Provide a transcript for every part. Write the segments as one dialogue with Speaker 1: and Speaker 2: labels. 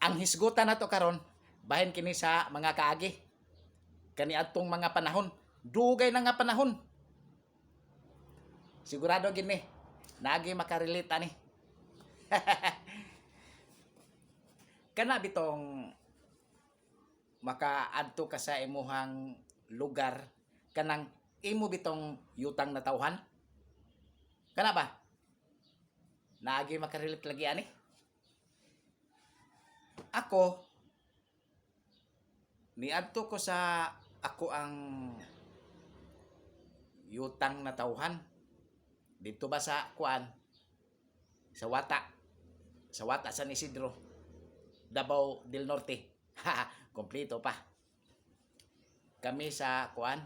Speaker 1: Ang hisgutan nato karon bahin kini sa mga kaagi. Kaniadtong mga panahon, dugay na nga panahon. Sigurado gid ni naagi makarelate ani. Kana bitong makaadto ka sa imuhang lugar, kanang imo bitong yutang natawhan. Kana ba? Naagi makarelate lagi ani? Ako, niadto ko sa ako ang yutang natawhan dito ba sa kuan, sa Wata, sa Wata, San Isidro, Davao del Norte. Kompleto pa kami sa kuan,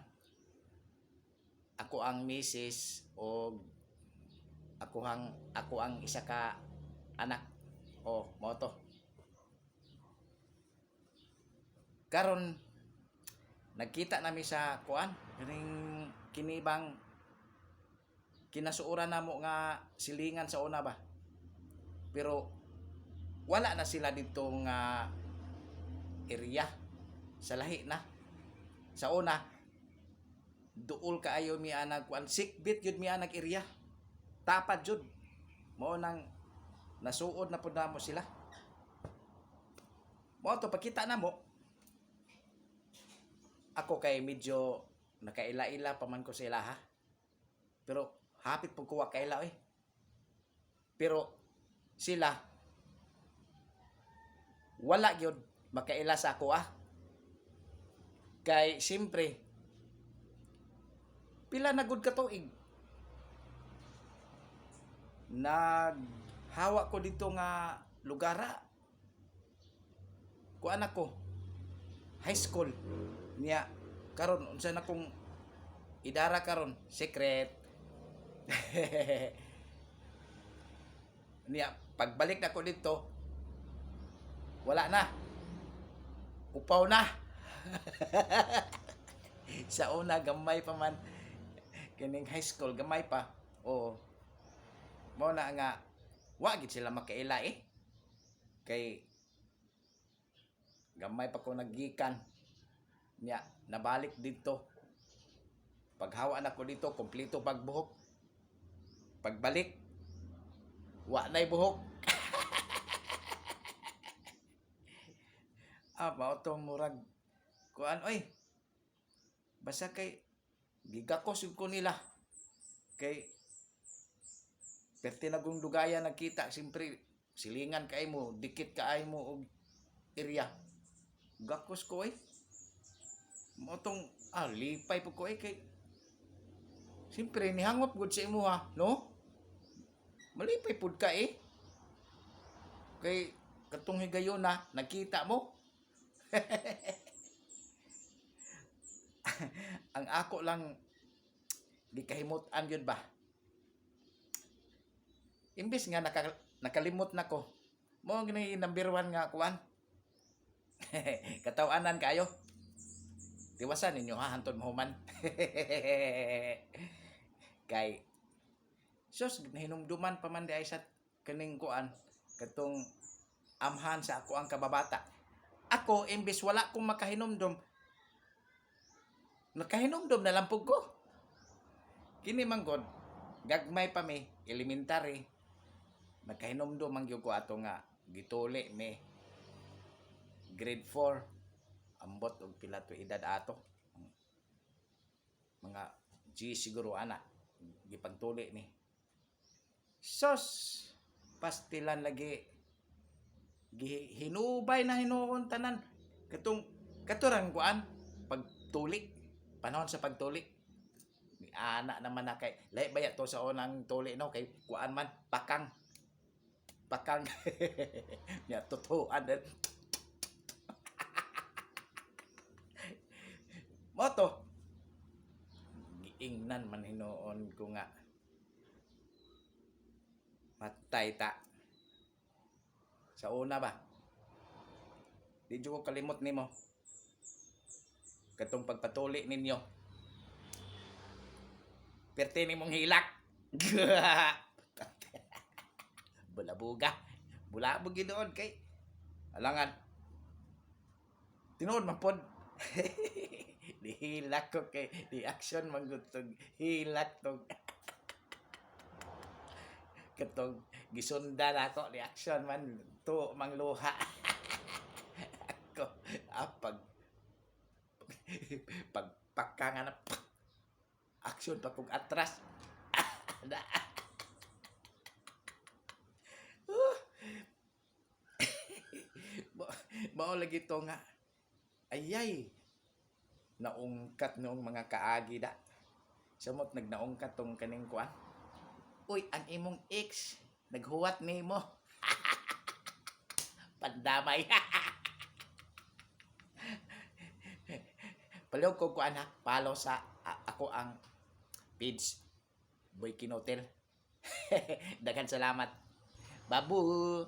Speaker 1: ako ang misis o ako ang isa ka anak o mao to. Karon nagkita nami sa kuan, kining kinibang kinasuoran namo nga silingan sa una ba, pero wala na sila dito nga area, sa lahi na. Sa una, duol kaayo mi anag kuan, sikbit yun mi anag area, tapad jud. Mao nang nasuod na pud namo sila. Mao to, pagkita namo, ako kay medyo nakaila-ila pa man ko sa ilaha, pero hapit pud ko wa kaila eh. Pero sila, wala gyud makaila sa ako ah, kay siyempre pila na gud ka tuig naghawa ko dito nga lugara. Kuan ako, high school niya. Karon unsa na kong idara karon, secret niya. Pagbalik na ko dito, wala na, upaw na. Sa una gamay pa man kining high school, gamay pa. Oo, mao na nga wa gid sila makaila eh, kay gamay pa ko naggikan niya. Nabalik dito, paghawa na ko dito, kompleto pagbuhok. Pagbalik, wa na'y buhok. Ah, mao to, murag kuan oy, basta kay gigakos jud ko nila, kay perti na kong dugayan nagkita. Siyempre silingan kay mo, dikit kaay mo og area. Gakos ko eh. Mao tong ah, lipay po ko eh, kay siyempre nihangop gud sa imuha, no? Malipay pud ka eh, kay katong higayon na nagkita mo. Ang ako lang gikahimut-an yun ba, imbis nga nakalimot na ko, mo gani number one nga kuan, katawanan kayo. Tiwasan ninyo ha, hantod mahuman. Kay sus, nahinumduman pa man di ay sa kaning kuan, katong amhan sa ako ang kababata. Ako, imbis wala kong makahinumdum, nakahinumdum na lang pud ko. Kini man god, gagmay pa mi, elementary, nakahinumdum man gyud ko ato nga gituli mi grade 4. Ambot og pila to edad ato, mga G siguro ana, gipagtuli ni. Sos, pastilan lagi, gihinubay na hinuon tanan katong katurang kuan, pagtuli, panahon sa pagtuli ni ana naman na. Kay lahi baya to sa unang tuli, no? Kay kuan man, pakang pakang nya, totoo din mo to. Giingnan man hinuon ko nga matay ta. Sa una ba, di jud ko kalimot nimo katong pagpatuli ninyo, perti nimong hilak. Bulabuga, bulabog ginoon kay Alangan. Tinuod man pod. Dihilak ko kay di action man gud tog hilak tog katong gisundan ako di action man to mangluha ako pag pagpaka nga na pak, action pa kog atras na. Mao lagi to nga ayay naungkat noong mga kaagi da samot nagnaungkat tong kaning kuan. Uy, ang imong ex naghuwat nimo, pandamay. Palihog ko kuan ha, follow sa ako ang page, Boy Kinotel. Daghan salamat, babu.